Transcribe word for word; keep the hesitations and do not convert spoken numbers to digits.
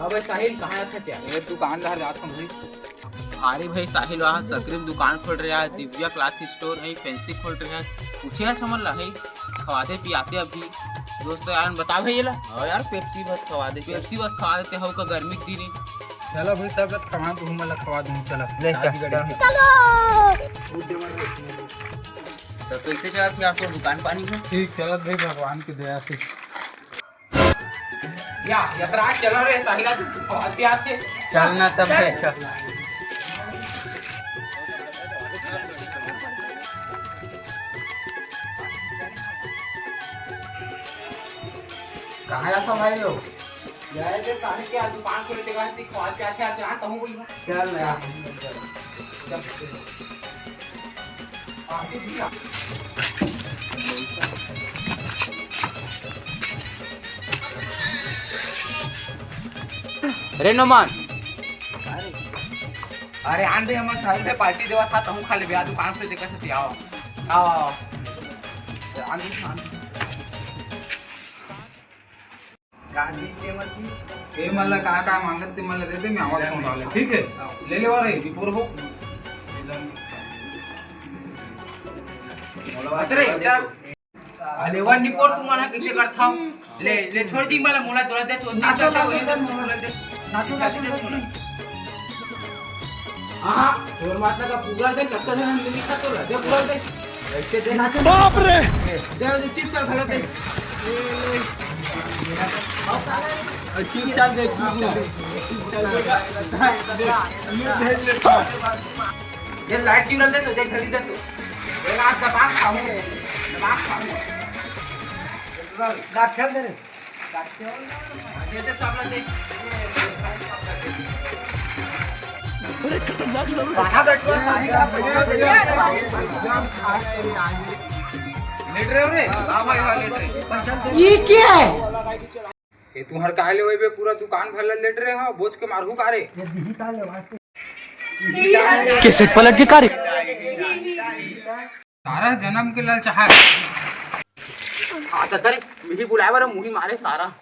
अबे साहिल, कहाँ जात हस यार? ए, दुकान डहर जात हूँ भाई। अरे भाई साहिल, वहाँ सकरी म दुकान खोल रहे हैं, दिव्या क्लॉथ स्टोर है, फैंसी खोल रहे हैं, पूछे यार समझ ला है, खवाते पियाते अभी। दोस्त यार बता भाई ये ला। हाँ यार, पेप्सी बस खवा दे। पेप्सी बस खवा देते हो का गर्मी के दिन। चलो भाई, सब लोग खवा, तू हमला खवा दूँ, चलो। ले चल, गाड़ी, गाड़ी। चलो। तो कैसे चलत है आपको दुकान पानी में? ठीक चलत भाई, भगवान की दया से। या, यशराज, चलो रे, साहिला, तू आते, आते। चलना तब चल। है, चल। कहाँ जाता भाई लोग? जाए के सारे के आज दुकान खोले, देखा है, दिखवा के आते, आज जानता हूँ कोई। चल ना यार। रे नोमान। अरे आन दे, हमर साहिल के पार्टी देवा था, तहूँ खा लेबे। आज दुकान पे देखा से आओ। आओ, आओ। आन दे, आन दे। का चीज के मत की? ए, मन ला का, का मांगत ते मन ला दे दे, मैं आवाज फोन डाले, ठीक है? हाँ। ले ले, और ये भी पूरा हो। अरे, अरे, वन रिपोर्ट तुम मन ह कैसे करथव? ले, ले, छोड़ दी, मला मोला तोला दे, तू ना, चल, चल, चल, चल, मोला दे। ना, चल, चल, चल, चल। हाँ, तोर माता का पूरा दे, कत्ता से हम मिली खा तो दे, पूरा दे। ऐसे दे। बाप रे! दे, दे, चिप्स और भला दे। चिप्स चल दे, चिप्स चल दे। चिप्स चल दे। ये भेज ले। ये लाइट चिवड़ा दे तो, दे, जल्दी दे तो। ये रात का बात खाऊं, बात खाऊं। गाठ खेल दे रे। ये क्या है? ये तुम्हार काय लेवे बे, पूरा दुकान भर ला लेट रहे हो, बोझ के मारू का रे? कैसे पलट के का रे? सारा जन्म के ललचाहा। हाँ, त करे, मिही बुलाए बर मुही मारे सारा।